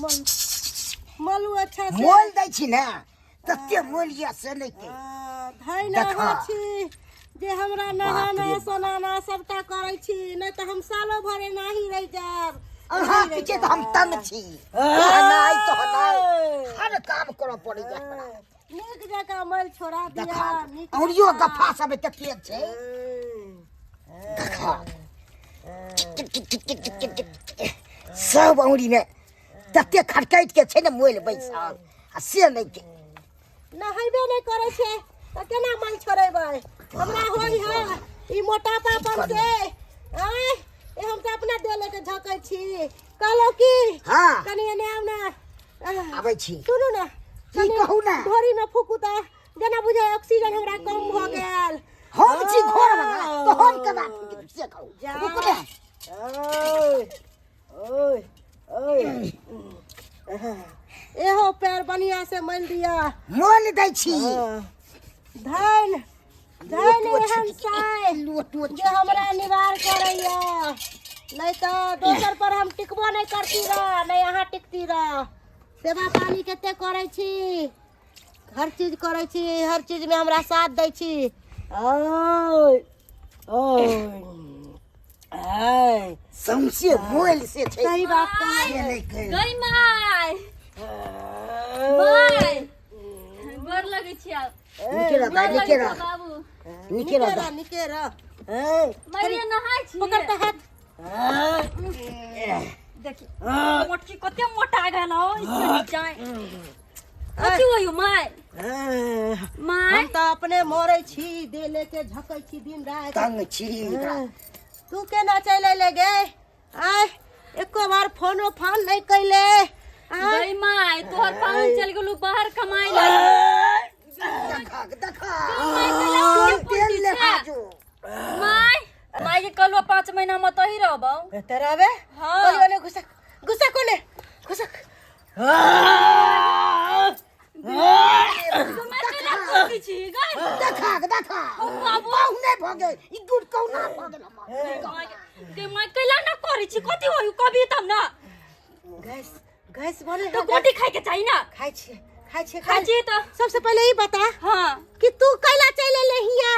मल मलू अच्छा से मोल दै छी ने तते मोल यऽ से नहि के धैन देखा। अहाँ छी जे हमरा नहाना सोनाना सबटा करै छी, नहि तऽ हम सालो भर एनाही रहि जायब। अहाँ रहि पीछे तऽ हम जायब। तंग छी, नहनाइ तोहनाइ हर काम करऽ पड़ैया हमरा। नीक जकाँ मैल छोड़ा दिअ। देखा, नीक औरियो जकाँ। गफा सब एते तेज छै। देखा, सब औरी मे तते खटकैत के छै ने मोल बैसल आ से नहि के। नहेबे नहि करै छै तऽ केना मैल छोड़ेबै? हमरा होइ है ई मोटापापन से। आँय, ई हम तऽ अपना देह लेके झकै छी। कहलहुँ की, हाँ। कनि एने आउ ने। आबै छी। सुनू ने। की? कनि कहू ने। ढोरी में फूकू तऽ जेना बुझाय ऑक्सीजन हमरा कम भऽ गेल। हम छी घर वाला तऽ हम केना फूकब से कहू। जा। रुकू ने। ओए ओए ओए, एहो पैर बढ़िया से मल दिया। मोल दै छी। धन धन लोटो एहन छिटकी, साय लोटो जे हमरा निवार करैया, नहीं तऽ दोसर पर हम टिकबो नहीं करती रह, नहीं अहाँ टिकती रह। सेवा पानी कते करै छी, हर चीज करै छी, हर चीज में हमरा साथ दै छी। ओए ओए ऐ, सौंसे मोल से छै। सही बात कहलियै। से नहि कहि। गई माय, माय, गोर लगै छी आब। नीके रह दाइ, गोर नीके लगै रह। छी बाबू। नीके रह दाइ। नीके रह। ऐ, माय, नहाय छी। पकड़ तऽ हाथ। देखी मोटकी कते मोटा गेल हो इसके नीचा। कथी होयो माय? माय, हम तऽ अपने मरै छी, देह लेके झकै छी दिन राति। तंग छी एकरा। तू केना चलि अयले गे? आय, एको बार फोनो फान नहि कैले? आय, गई माय, तोहर पाहुन चल गेलू बाहर कमाई ला। देखा देखा, माय, कैला तेल लेखा जो। माय, माय के कहलु 5 महीना में तही रहबौ। एते रहबे? हाँ। कहियो ने। घुसक घुसक, कोने घुसक। माय, कैला कुटी छी गई? देखा देखा, बाबू। पाहुने भऽ गेल ई दूध कौना भऽ गेल हमर। गे माय, कैला ना करै छी? कथी होयो कभी तब ना। गैस गैस बने तो गोटी खाय के चाही ना। खाइ छियै, खाइ छियै। खाय छी तऽ सबसे पहिले ई बता हाँ कि तू कैला चलि एले हिया,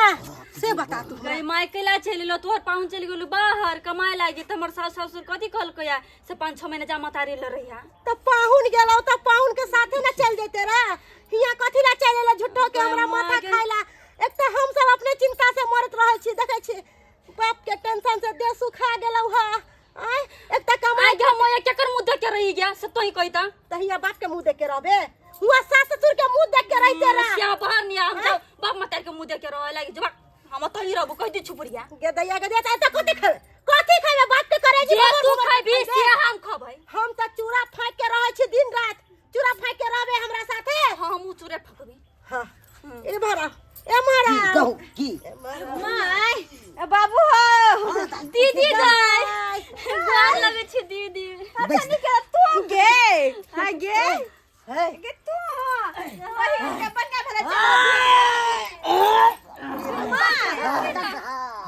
से बता तू हमरा। गई माय, कैला चलि एलो? तोहर पाहुन चलि गेलू बाहर कमाए लागी तऽ हमर सास ससुर कथी कहलकै या से 5-6 महीना जा मतारी ल रहिया। तऽ पाहुन गेलौ तऽ पाहुन के साथे ना चल जैते रे, हिया कथी ला चलि एले झूठो के हमरा माथा खाय ला? एक तऽ हम सब अपने चिंता से मरत रहै छी, देखै छी बाप के टेंशन से देह सुखा गेलौ हा। आय, एक तऽ कमाई आइ हम ओया केकर मुँह देख के रही गया से तोही कहिता। तऽ हिया बाप के मुंह देख के रहबे, हुआ सास ससुर के मुंह देख के रहिते रह। सिया बाहर नहीं हम जाओ, बाप मतारी के मुँह देख के रहे लागी जब हम तो ही रहबो कहि दे छुपरिया। गे दैया गे दैया, तऽ कथी खेबे, कथी खेबे? बाप के करे जे तू खाबी से हम खबै। हम तऽ चूड़ा फाँक के रहै छी दिन रात, चूड़ा फाँक के रहबे हमरा साथे? हाँ, हमहूँ चूड़े फकबी। हाँ, ए भरा ए मारा। की कहू की? माय, ए बाबू हो, दीदी दाय, गोर लगै छी दीदी। बैस। तू गे आ गे हे। गे तू हो बहिन के बढ़िया भेलै।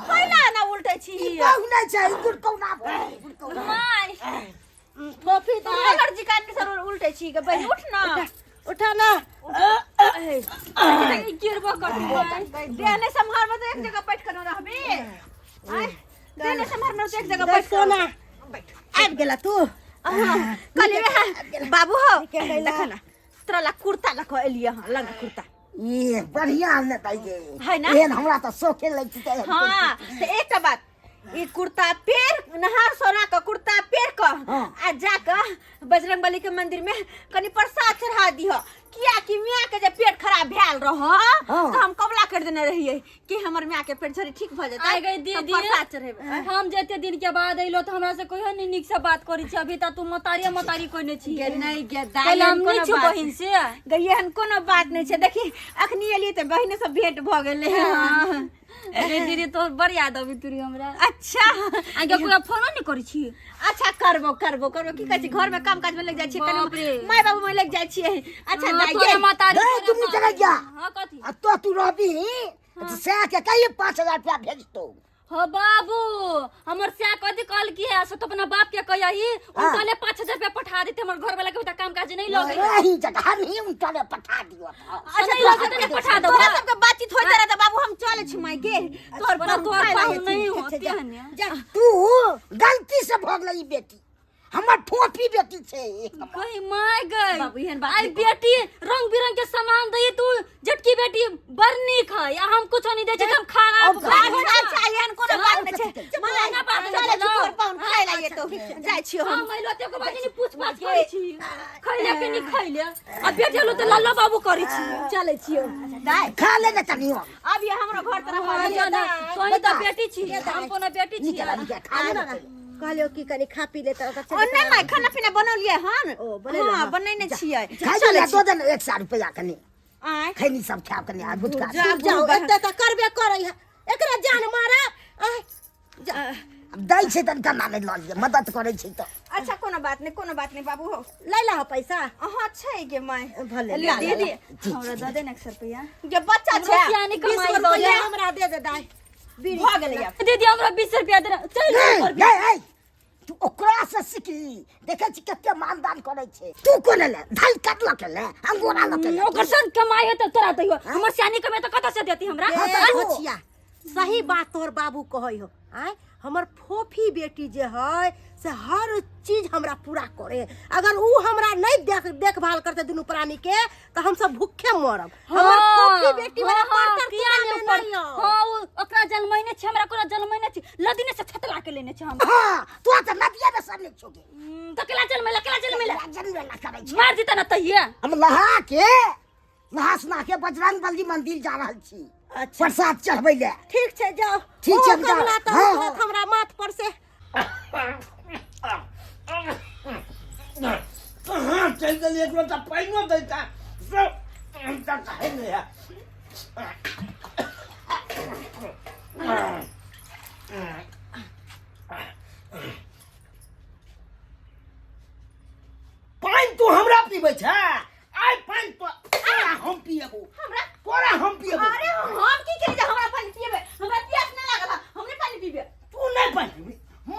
पहिला ना उल्टै छी। पाहुने छै ई दूध कौना भऽ गेल, दूध कौना। माय, फोफी दाय, एलर्जी कान के सर उल्टै छी गे बहिन, उठ ना, उठा ना। गिरबो करतै। देह नहि सम्हारबै तऽ एक जगह बैठ कऽ न रहबी। आँय, देह नहि सम्हारबै तऽ एक जगह गै बैठ कऽ सोना, बैठ। आबि गेला तू? कहलियै बाबू हो, देख ना, तोरा ला कुर्ता लऽ कऽ एलियै हँ, लऽ ना कुर्ता। ई बढ़िया ने दाइ गे। है ना? एहन हमरा तऽ शौखे लागि छै तऽ। हाँ, तऽ एकटा बात, ई कुर्ता पेर, नहा सोना कऽ कुर्ता पेर कऽ हाँ। आ जा कऽ बजरंग बली के मंदिर में कनि प्रसाद चढ़ा दिह, कियाकि मियाँ के जे पेट खराब भेल रह हाँ। तऽ हम कबला कर देने रहियै कि हमर माय के पेट झड़ी ठीक भऽ जेतै आइ गई तऽ दीदी, प्रसाद चढ़ेबै। हम जते दिन के बाद अइलो तऽ हमरा से कहियो नहीं नीक से बात करै छी, अभी तक तू मतारी मतारी कहने छी। गे नहीं गे दाइ, पहिले हम एहन नहीं कोनो छी बात बहिन से। गे, एहन कोनो बात नहीं छै। देखी, अखनी एलियै तऽ बहिने सब भेंट भऽ गेलै। हाँ। अरे दीदी, तोहर बड़ याद अबै तुरी हमरा। अच्छा। आगे कोई फोनो नहीं करै छी? अच्छा, करबो करबो करबो। की कहै छी, घर में काम काज में लग जाइ छियै बाप रे। कनि, माय बाबू में लग जाइ छियै। अच्छा हाँ, दाइ तोरे गे। मतारी, गै, तोरे दुनू मतारी। चलै जा। हाँ, कथी? आ तो तू रहबी तऽ सएह के कहिये 5000 रुपया भेजतौ। हो बाबू हमर स्या कथी कहल की है से तो अपना बाप के कहियही उनका 5000 रुपया पठा देते हमर घर वाला के बता काम काज नहीं लगे एही जगह नहीं उनटले पठा दियो तो। अच्छा नहीं लगे तो नहीं पठा दो तोरा सबके बातचीत होइत रहे त बाबू हम चले छी माय गे तोहर बड़ा पाहुन तोहर खाए पाहुन लागै नहीं छी। होते हैं ने। जा तू गलती से भऽ गेलै ई बेटी हमर ठोपी बेटी छै कहीं my गई बाबू, एहन बात आई नहि कह। बेटी रंग बिरंग के सामान दई तू जटकी बेटी बड़ नीक है आ हम कुछ नहीं दे छै हम खाना अच्छा अच्छा एहन कोनो बात नहि छै माय ना बात चले छी तोहर पाहुन खाए लागै तो जाइ छी हम हम अइलो ते को बाजी पूछ पाछ करै छी खैले के नहीं खैले आ बेटी लो त लल्लो बाबू करै छी चलै छियौ दाइ खा ले ने तनियो अब ये हमरो घर तरफ हाँ, आबि जो ना, तोही तऽ बेटी छी हम कोनो बेटी छी नीक नीक खा ले ने तनियो। कहलियौ कि कनि खा पी ले तऽ ओकर ओ नहि माय खाना पीना बनौलियै हन ओ, बनेलहुँ हँ हँ। बनेने छियै खाइ ले दो देने 100 रुपया कनि आँय खैनी सब खायब कनि आ गुटखा जा जाओ एते तऽ करबे करै है एकरा जान मारा आय जा आब दै छै तनिका नामे लऽ लिअ मदद करै छै तऽ अच्छा कोनो बात नहि कोनो बात नहि बाबू हो लै लह पैसा अहाँ छै गे माय भले ले ला, ला, दीदी ला। हमरा दऽ दे ने 100 रुपया जे बच्चा हमरो छै सियानी बीस कमाई रुपया दऽ हमरा दे दे दाइ बीड़ी भऽ गेलै आब दीदी हमरा 20 रुपया दे चल नहीं नहीं ऐ, तू ओकरा से सीखी देखै छी कते मानदान करै छै तू कोने ले धल कट लके ले अंगोरा लके ले ओकर सन कमाई है तऽ तोरा दैयो हमर सियानी कमाई तऽ कतऽ से देती हमरा ए, तऽ तू- होछिया सही बात तोहर बाबू कहै हो आय हमर फोफी बेटी जे है से हर चीज हमरा पूरा करे अगर ऊ हमरा नहीं देख देखभाल करते दुनू प्राणी के तो हम सब भूखे मरब हमर फोफी बेटी वाला परतर किया तुरा ने में ऊपर नहीं हो हाँ उ ओकरा जन्मैने छै हमरा कोना जन्मैने छै लदीने से छतला के लेने छै हम हाँ तू तऽ नदिया में सब नहीं छोगे तऽ केला जन्मेला केला जन्मेला जनमेला करै छै मार देता ना तहिया हम नहा के नहा सुना के बजरंग बली मंदिर जा रहल छी अच्छा प्रसाद चढ़बै ले ठीक छै जाओ ठीक छै, ओ, हम जा- कमला तऽ हाँ, उठलक हाँ। हमरा माथ पर से कहाँ चलि गेलियै एक लोटा पानिओ दैता से तऽ कहै नहि है पानि तू हमरा पीबै छै आइ पानि तो तोरा हम पिएबो हमरा तोरा हम पिएबो अरे हम की केली जे हमरा पानि पिएबे हमरा प्यास नहि लागल हँ, हम नहि पानि पीबे तू नहि पानि पीबी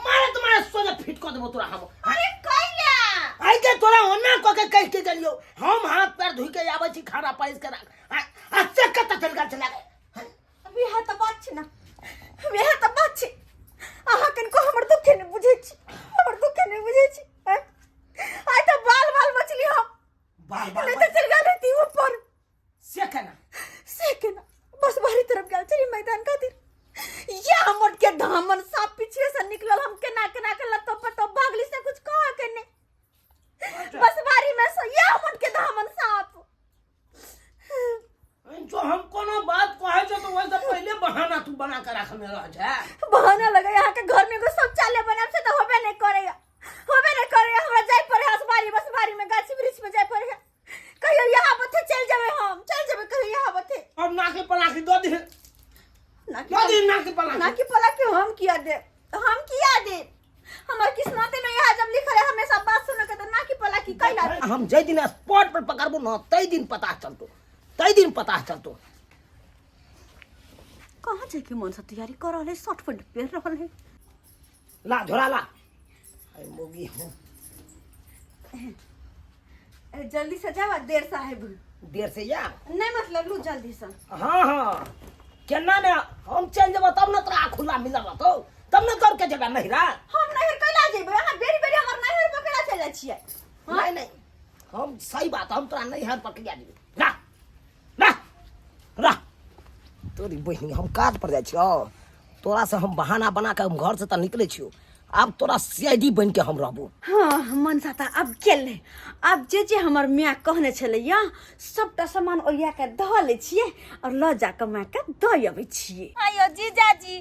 मारे तुम्हारे सोझे फिट कऽ देबो तोरा हम अरे कैला आइ के तोरा ओना कऽ के कहि के गेलियौ हम हाथ पैर धोइ के आबै छी खाना पाइस के राख आ आ से कतऽ चलि गेल छलै अभी इएह तऽ बात छै ने इएह तऽ बात छै अहाँ कनिको हमर दुखे नहि बुझै छी हमर दुखे नहि बुझै छी आँय? आइ तऽ बाल बाल बचली हम बाल बाल नहि तऽ चलि गेल रहती ऊपर से केना से केना बस बाहरी तरफ गेल छली मैदान खातिर या हमर के धामन साफ पीछे से निकलल हम केना केना के लत्तो पत्तो भागली से कुछ कह के नहीं बस बारी में से या हमर के धामन साफ जो हम कोनो बात कहै छै तऽ ओहिसँ पहिले बहाना तू बना के रखने रह छै बहाना लगे यहाँ के घर में एगो शौचालय बनाब से तो होबे नहीं करेगा होबे नहीं करेगा हमरा जाय पड़े हसबारी बसबारी में गाछी वृक्ष में जाय पड़े कहियो यहाँ बथे चल जेबै हम चल जेबै कहियो यहाँ बथे अब नाके पलाकी दऽ दे ना दऽ दे नाके पलाकी ना कि पला के हम किया दे हम किया दे हमर किस्मत में यहाँ जब लिखल है हमेशा बात सुन के तो ना कि पला की कैला दे हम जाहि दिन स्पॉट पर पकड़बो न तै दिन पता चलतो तै दिन पता चलतो कहाँ जाके मन से तैयारी कर रहल है शर्ट पैंट पहन रहल है ला झोरा ला अरे मोगी हूँ जल्दी से जावा देर साहेब देर से या नहीं मतलब लू जल्दी से हाँ हाँ केना ने हम चलि जेबो तब ने तोरा खुला मिलल रहतौ तब ने दौड़ के जेबे नहिरा हम नहर कैला जेबै अहाँ बेरी बेरी हमर नहर पर कैला चलि जाइ छियै नहीं नहीं हम सही बात हम तोरा नैहर पर किया जेबै रा रा रा तोरी बहिनी हम काज पर जाइ छियौ तोरा से हम बहाना बना के हम घर से तऽ निकलै छियौ आब तोरा सी I D बनि के हम रहबो हाँ मनसा तऽ आब गेलै आब जे जे हमर माय कहने छलैया सबटा सामान ओरिया के धऽ लै छियै और लऽ जाकऽ मायके दऽ अबै छियै आयो जीजाजी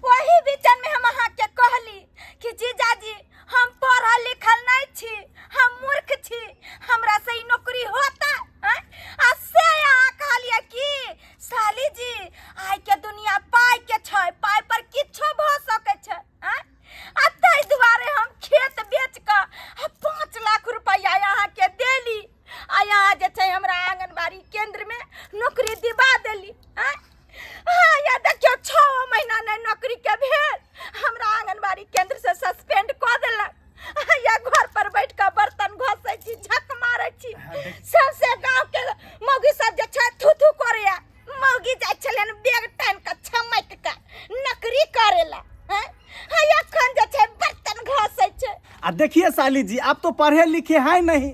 वही बीचन में हम अहाँ के कहली कि जीजाजी हम पढ़ल लिखल नहीं छी हम मूर्ख छी हमरा से ई नौकरी होता आँय? आ से अहाँ कहलिए कि साली जी आइ के दुनिया पाइ के छै पाइ पर किछो भऽ सकै छै आँय? आ ताहि दुआरे हम खेत बेच कऽ आ 5 लाख रुपैआ अहाँके देली आ यहाँ जे छै हमरा आंगनबाड़ी केंद्रमे नौकरी दिबा देली आँय? हाँ या देखियौ 6 महीना नहि नौकरीके भेल। सबसे गांव के मौगी सब जे छै थू थू करैया मौगी जाइ छलै बैग टानि कऽ छमकि कऽ नौकरी करेला हैं है अखन जे छै बर्तन घसै छै। आ देखिए साली जी, आप तो पढ़े लिखे हैं नहीं,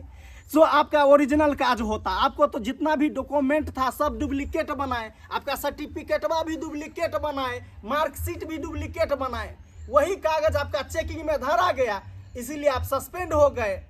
सो आपका ओरिजिनल काज होता। आपको तो जितना भी डॉक्यूमेंट था सब डुप्लीकेट बनाए, आपका सर्टिफिकेटवा भी डुप्लीकेट बनाए, मार्कशीट भी डुप्लीकेट बनाए, वही कागज आपका चेकिंग में धरा गया, इसीलिए आप सस्पेंड हो गए।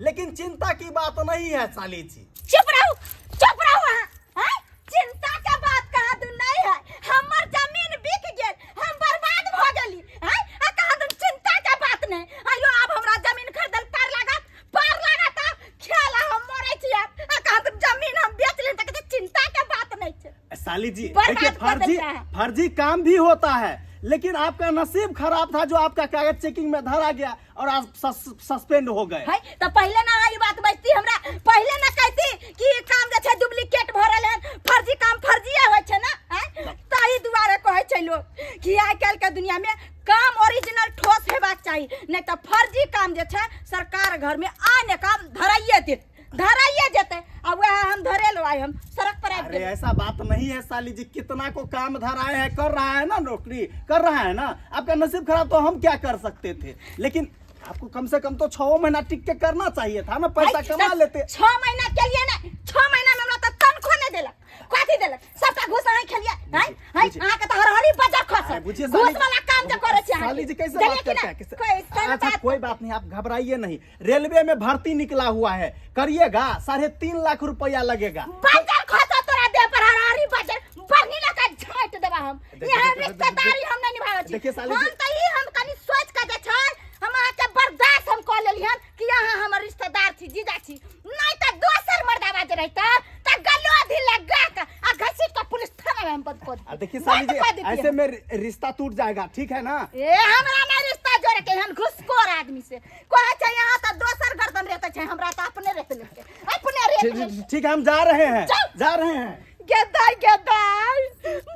लेकिन चिंता की बात नहीं है साली जी। चुप रहो, चुप रहो अहाँ। हैं? चिंता के बात कहाँ दू नहीं है, हमर जमीन बिक गेल, हम बर्बाद भ गेली। हैं? आ कहाँ दू चिंता के बात नहीं। आयो आब हमरा जमीन खरीदल पार लागत, पार लागत आब खेला हम मरै छी आब। आ कहाँ दू जमीन हम बेच लेन त चिंता के बात नहीं छै। साली जी बर्बाद देखिए, कर फर्जी देता है। फर्जी काम भी होता है, लेकिन आपका नसीब खराब था जो आपका कागज चेकिंग में धरा गया और आप सस्पेंड हो गए। है तो पहले ना ई बात बजती हमरा, पहले ना कहती कि ई काम जे छै डुप्लीकेट भरल है, फर्जी काम फर्जीए होय छै ना। हैं? ताही दुआरे कहै छै लोग कि आइ काल्हि के दुनिया में काम ओरिजिनल ठोस हेबाक चाही, नहीं तो फर्जी काम जे छै सरकार घर में आने काम धराइए देत, धराइए जेतै। आ वएह हम धरेलो आइ हम सड़क पर आबि अरे गेलियै। ऐसा बात नहीं है साली जी, कितना को काम धराए है, कर रहा है ना, नौकरी कर रहा है ना। आपका नसीब खराब तो हम क्या कर सकते थे, लेकिन आपको कम से कम तो 6 महीना टिक के करना चाहिए था ना, पैसा भाई, कमा लेते। 6 महीना के लिए ना, 6 महीना में हमरा तो तनखो नहीं देलक, कथी देलक, सबटा घूस अहाँ खेलिए। हैं? हैं? बुझिए। अहाँ के तो हरहरी बजर खसल। अरे बुझिए घूस साली जी। वाला काम जो करै छी अहाँ साली जी कैसे देलिए बात कि करते ना? हैं? कैसे? कोई ऐसा अच्छा बात कोई बात नहीं, आप घबराइए नहीं, रेलवे में भर्ती निकला हुआ है, करिएगा, 3.5 लाख रुपया लगेगा। बजर खसल तोरा देह पर हरहरी बजर बढ़नी लगा झाँट देबा हम। देखिए, यहाँ देखिए, रिश्तेदारी हम नहीं निभाबै छी। देखिए साली हम जी। तो ई हम कनी सोच के जे छै, हम अहाँ के बर्दाश्त हम कऽ लेली हन कि अहाँ हमर रिश्तेदार छी, जीजा छी, नहीं तऽ दोसर मर्दाबा जे रहिता तऽ गलो धी लगा के आ घसीट के पुलिस थाना में हम बंद कऽ आ देखिए साली बंद जी, कऽ देतियै। ऐसे में रिश्ता टूट जाएगा, ठीक है ना? ए हमरा नहीं रिश्ता जोड़े के हन घुसखोर आदमी से कहै छै यहाँ तऽ दोसर गर्दन रहते छै, हमरा तऽ अपने रेत लेलकै, अपने रेत ठीक लेलकै। ठीक, हम जा रहे हैं, जाओ। जा रहे हैं। गेदाय गेदाय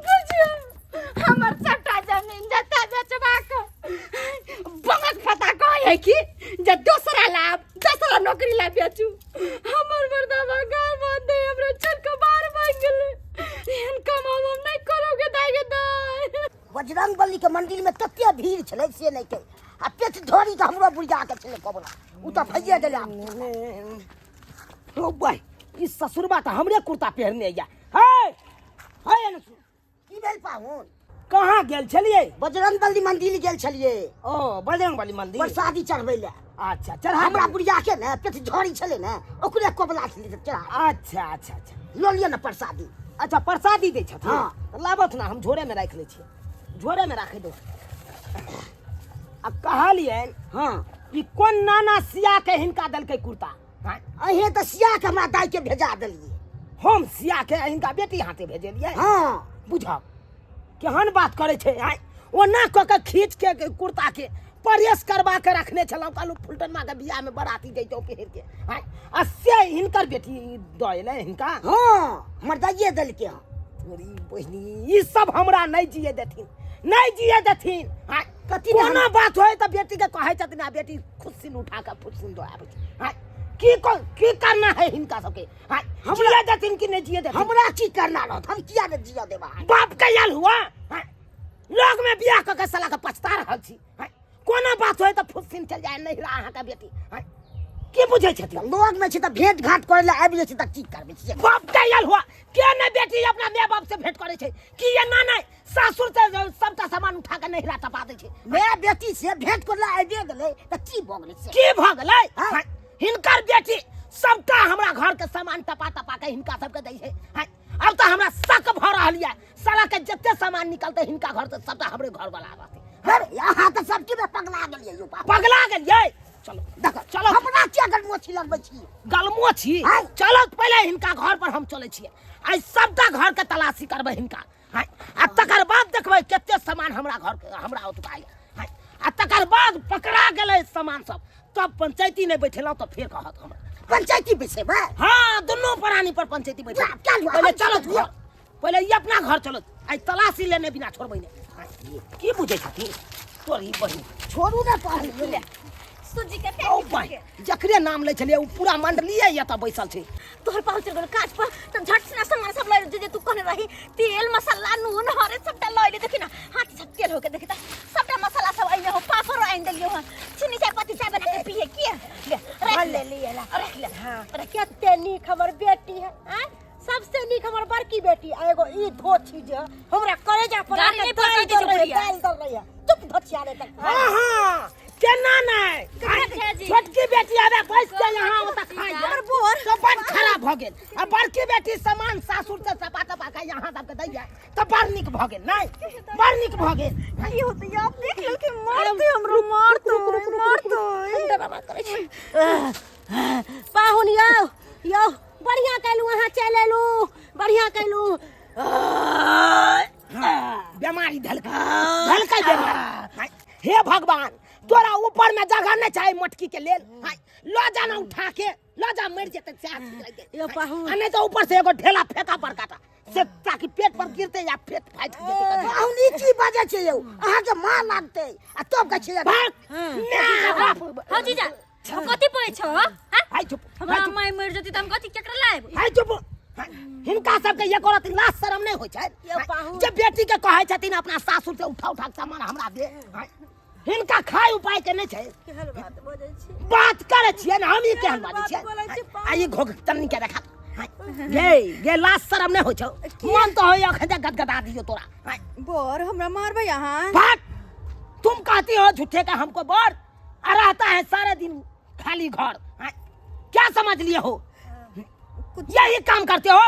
बुझियो हमर सबटा जमीन जता बेचबा के बंगक पता कहै है कि जे दोसरा लाभ दोसरा नौकरी ला बेचू। हमर मर्दाबा घर बंद है, हमरा चल के बाहर भागि गेलै। एहन काम हम नहीं करू गेदाय गेदाय। बजरंग बली के मंदिर में तते भीड़ छलै से नहीं के, आ पेट धरी के हमरो बुढ़िया के छलै कबला, उ तऽ भइए गेलै आब। ओ भाई, ई ससुरबा तऽ हमरे कुर्ता पहिरने या। हे हे अनुसु, की भेल पाहुन? कहाँ गेल छलियै? बजरंग बली मंदिर गेल छलियै। ओ बजरंग बली मंदिर प्रसादी चढ़बै लए। अच्छा चढ़ा हमरा बुढ़िया के ने पेट झड़ी छलै ने, ओकरे कबला छलै तऽ चढ़ा। अच्छा अच्छा अच्छा, लऽ लिअ ने प्रसादी। अच्छा प्रसादी दै छथिन? हाँ। तऽ लाबथ ने, हम झोरे में राखि लै छियै, झोरे में राखि दो। आ कहलियनि हाँ, ई कोन नाना सिया के हिनका देलकै कुर्ता? हाँ? अहें तऽ सिया के हमरा दाई के भेजा देलियै। हम सिया के हिनका बेटी हाथे भेजलियै? हाँ। बुझब केहन बात करै छै। आँय, ओना कऽ के खींच के कुर्ता के परेश करबा के रखने छलहुँ, कहलहुँ फुलटनमा के बियाह में बराती जैतौ पहिर के। आँय, आ से हिनकर बेटी दऽ एलै हिनका? हाँ, हमर दाइये देलकै हँ। तोरी बहिनी, ई सब हमरा नहीं जिए देथिन, नहीं जिए देथिन। आँय, कथी ने कोनो हम- बात होय तऽ बेटी के कहै छथिन आ बेटी खुशी उठा के फुसिन दऽ आबै छै। आँय, की करना है हिनका सबके? आँय, हमरा- जिए देथिन कि नहीं जिए देथिन? हमरा की करना रहत, हम किया ने जिया देबा? बाप के आयल हुआ? आँय, लोग में बियाह कऽ के साला के पछता रहल छी। आँय, कोनो बात होय तऽ फुसिन चलि जाय नहिरा अहाँके बेटी। आँय, की बुझै छथिन? लोग में छै तऽ भेंट घाट करै लए आबि जाइ छै तऽ की करबै से? बाप के आयल हुआ के ने बेटी अपना माय बाप से भेंट करै छै कि ये ना नहीं सासुर से सबटा सामान उठा के नहिरा टपा दै छै। माय बेटी से भेंट करै लए आबि गेलै तऽ की भऽ गेलै से? की भऽ गेलै? हाँ? हाँ, हिनकर बेटी सबटा हमरा घर के सामान टपा टपा के हिनका सबके दै छै। हाँ, अब तऽ हमरा शक भऽ रहल यऽ, साला के जते सामान निकलतै हिनका घर से सबटा हमरे घर वाला रहतै। अरे यहाँ तऽ सब चीज में पगला गेलियै यौ बाप। पगला गेलियै? चलो देखो, चलो। हमरा किया गलमोछी लगबै छी? गलमोछी? हाँ। चलो पहिले हिनका घर पर हम चलै छियै, आइ सबटा घर के तलाशी करबै हिनका। हाँ, आ तकर बाद देखबै कते सामान हमरा घर के, हमरा ओतुका यऽ। हाँ, आ तकर बाद पकड़ा गेलै सामान सब, तब पंचायती नहि बैठेलहुँ तऽ फेर कहत हमरा। पंचायती बैसेबै? हाँ, दुनू प्राणी पर पंचायती बैठेबै। जा, चलू, पहिले हम चलो चलू। घर, पहिले ई अपना घर चलो, आइ तलाशी लेने बिना छोड़बै नहि। हाँ, की बुझै छथिन तोरी बहिन? छोड़ू ने पहिले। सूजी के ओ भाई जकरे नाम लै छलियै ओ पूरा मंडलिए एतऽ बैसल छै। तोहर पाहुन चल गेल काज पर तऽ झट से सामान सब लऽ जे जे तू कहने रही, तेल मसाला नून हरे सबटा लऽ अयली। देखी ना हाथ सब तेल होके, देखी तऽ सबटा मसाला सब एहिमे हो, पापड़ो आनि देलियौ हन, चीनी चाय पत्ती चाय बना के पिए किए ले रख ले लिए ला। रख ले। हाँ, कते नीक हमर बेटी है आँय, सबसे नीक हमर बड़की बेटी आ एगो ई धोछी जे हमरा कलेजा पर गाड़ी आके नहीं पकड़ दालि दै छौ दल रही है, बुढ़िया। दालि दल रही है। चुप धोछिया रे तक। हाँ हाँ केना नहि, छोटकी बेटी आबे बैस के यहाँ ओतऽ खाइ तो बड़ खराब भऽ गेल, आ बड़की बेटी सामान सासुर से चपा चपा के यहाँ सबके दैया तऽ बड़ नीक भऽ गेल। नहि बड़ नीक भऽ गेल। की होतै आप देख लेलकै, मारतै हमरो, मारतै मारतै। डरामा करै छै पाहुन। यौ यौ, बढ़िया कैलू अहाँ चलि एलू, बढ़िया कैलू। बेमारी धलकै धलकै बेमारी। हे भगवान, तोरा ऊपर में जगह नहीं चाही मटकी के लेल। हाय, ल जाना उठा के ल जा, मर जेतै सएह ठीक रहतै। यो पाहुन। आ नहीं तो ऊपर से एगो ढेला फेंका बड़काटा से, ताकि पेट पर गिरते या पेट फाटि जेतै। पाहुन, ई की बाजै छै यौ? अहाँके माँ लागतै आ तब कहै छै। भाग ना बाप। हौ जीजा, कथी पड़ै छौ? हाँ? हाय चुप। हमरा माय मरि जेतै तऽ हम कथी केकरा लायब? हाय चुप। हिनका सबके एको रति लाज शरम नहि होइ छै यौ पाहुन। जे बेटी के कहै छथिन अपना सासुर से उठा उठा के सामान हमरा दे। हिनका खाय उपाय के नहि छै। केहन बात बजै छी? बात करै छियै ने हम, ई केहन बाजै बात छियै? बोलै छी? आ ई घोघ तन्नी के देखा गे गे, लाज शरम नहि होइ छौ? मन तऽ होइए अखन जे गदगदा दियौ तोरा। बर, हमरा मारबै अहाँ? भाग। तुम कहती हो झूठे का हमको बर, आ रहता है सारे दिन खाली घर। हाँ? क्या समझ लिए हो? यही काम करते हो?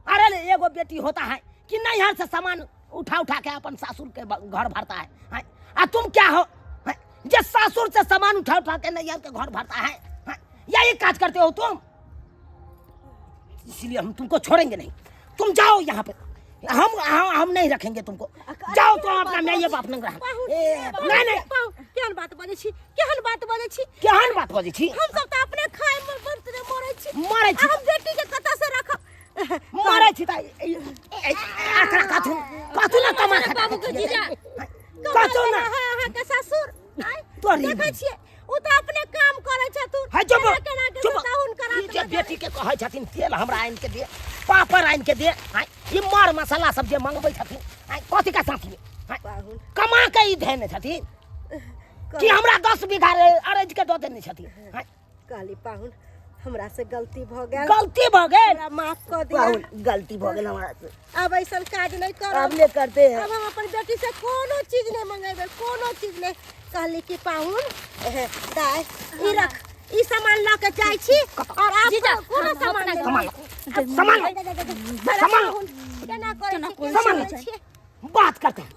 अरे एगो बेटी होता है कि नैहर से सामान उठा उठा के अपन सासुर के घर भरता है, हाँ? आ तुम क्या हो, हाँ? जे सासुर से सामान उठा उठा के नैहर के घर भरता है, हाँ? यही काज करते हो तुम। इसलिए हम तुमको छोड़ेंगे नहीं। तुम जाओ यहाँ पे, हम नहीं रखेंगे तुमको। जाओ तुम अपना माइये बाप नंग रहा। नहीं नहीं। पाहुन, केहन बात बजै छी? केहन बात बजै छी? केहन बात बजै छी? हम सब तऽ अपने खाय मे मरै छी। मरै छी। आ हम बेटी के कतऽ से रखब? मरै छी तऽ एकरा कथू कथू ना कमा खटा बाबू के जीजा। कथू ना। है अहाँके ससुर आँय? तोरी। देखै छियै, ओ तऽ अपने काम करै छथुन। है चुप। केना केना के चुप। सबटा हुनकर ई जे हाथमे। बेटी के कहै छथिन तेल हमरा आनि के दे, पापड़ आनि के दे, आँय, ई मर मसाला सब जे मंगबै छथिन, आँय, कथी का साथी, आँय, पाहुन। कमा के ई धेने छथिन कि हमरा 10 बीघा अरज के दऽ देने छथिन, आँय? कहली पाहुन, हमरा से गलती भऽ गेल। गलती भऽ गेल, हमरा माफ कऽ दिअ। पाहुन, गलती भऽ गेल हमरा से। आब ऐसन काज नहीं करब। अब नहीं करते हैं। अब हम अपन बेटी से कोनो चीज नहीं मंगेबै, कोनो चीज नहीं। कहली कि पाहुन, एहे, दाय ई रख, ई सामान लऽ के जाइ छी और आप जीजा, कोनो हम सामान अपना नहीं। सामान लो, सामान लो, सामान लो। केना करै छी, केना सामान लो। करै छियै? बात करते हैं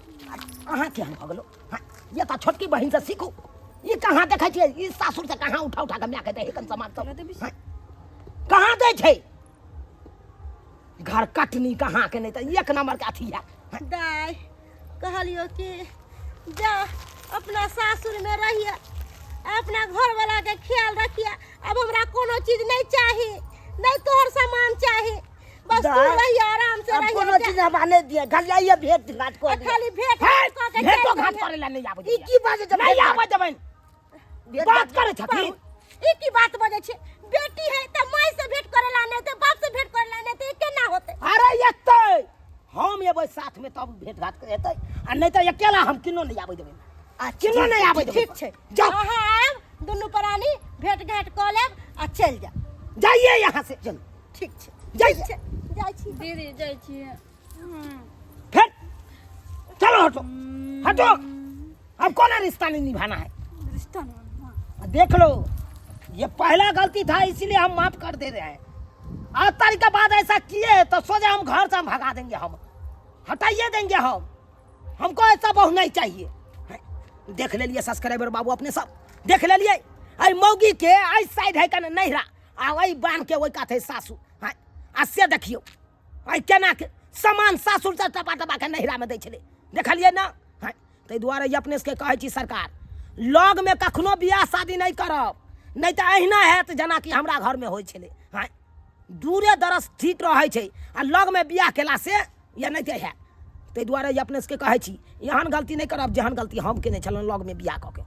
अहाँ केहन भऽ गेलो? हाँ, ये तऽ छोटकी बहिन से सीखू। ई कहाँ देखै छियै? ई सासुर से कहाँ उठा उठा के माय के दै कन सामान सब? हाँ, कहाँ दै छै? घर कटनी कहाँ के नहि तऽ एक नंबर के अथी है। हाँ, दाय, कहलियो कि जा अपना सासुर में रहिए, अपना घर वाला के ख्याल रखिए। अब हमरा कोनो चीज नहीं चाही, नहीं तोहर सामान चाही, बस तू दाय, रहिए आराम से अब रहिए। कोनो चीज हम आने दिए घर जाइए, भेंट घाट आ कर दिए। खाली भेंट हे, घाट कऽ के भेंटो चलि घाट जइहे। करे ला नहीं आबै। ई की बात छै? नहीं आबै देबनि। भेंट बात करै छथिन। ई की बात बजै छै? बेटी है तऽ माय से भेंट करे ला नहीं तऽ बाप से भेंट करे ला नहीं तऽ ई केना होतै? अरे एतै हम एबै साथ में तब भेंट घाट हेतै, आ नहीं तऽ अकेला हम किनो नहीं आबै देबै, किनो नहीं आबै देबै। ठीक छै। जाओ। अहाँ आयब, दुनू प्राणी भेंट घाट कऽ लेब आ चलि जायब। जाइए यहाँ से, चल। ठीक छै। जाइए। छै, जाइ छी। दीदी, जाइ छियै। फिर चलो, हटो हटो। अब कौन रिश्ता नहीं निभाना है? रिश्ता नहीं। देख लो, ये पहला गलती था, इसीलिए हम माफ कर दे रहे हैं। आज तारीख के बाद ऐसा किए तो सोचे हम घर से हम भगा देंगे, हम हटाइए देंगे हम। हमको ऐसा बहू नहीं चाहिए। हैं, देख ले लिए सब्सक्राइबर बाबू, अपने सब देख ले लिए। आई मौगी के आई साइड है कने नैहरा, आ वही बांध के वही काथे सासू। हैं, आ से देखियो आई केना के सामान सासुर से टपा टपा के नैहरा में दै छलै, देखलियै ना? हैं, ताहि दुआरे ई अपने सबके कहै छी, सरकार लगमे कखनो बियाह शादी नहि करब, नहि तऽ अहिना हैत जेनाकि हमरा घरमे होइ छलै। हैं, दूरे दरस ठीक रहै छै, आ लगमे बियाह केलासँ या नहि तऽ हैत। ताहि दुआरे ई अपने सबके कहै छी, एहन गलती नहि करब जेहन गलती हम केने छलहुँ लगमे बियाह कऽ के।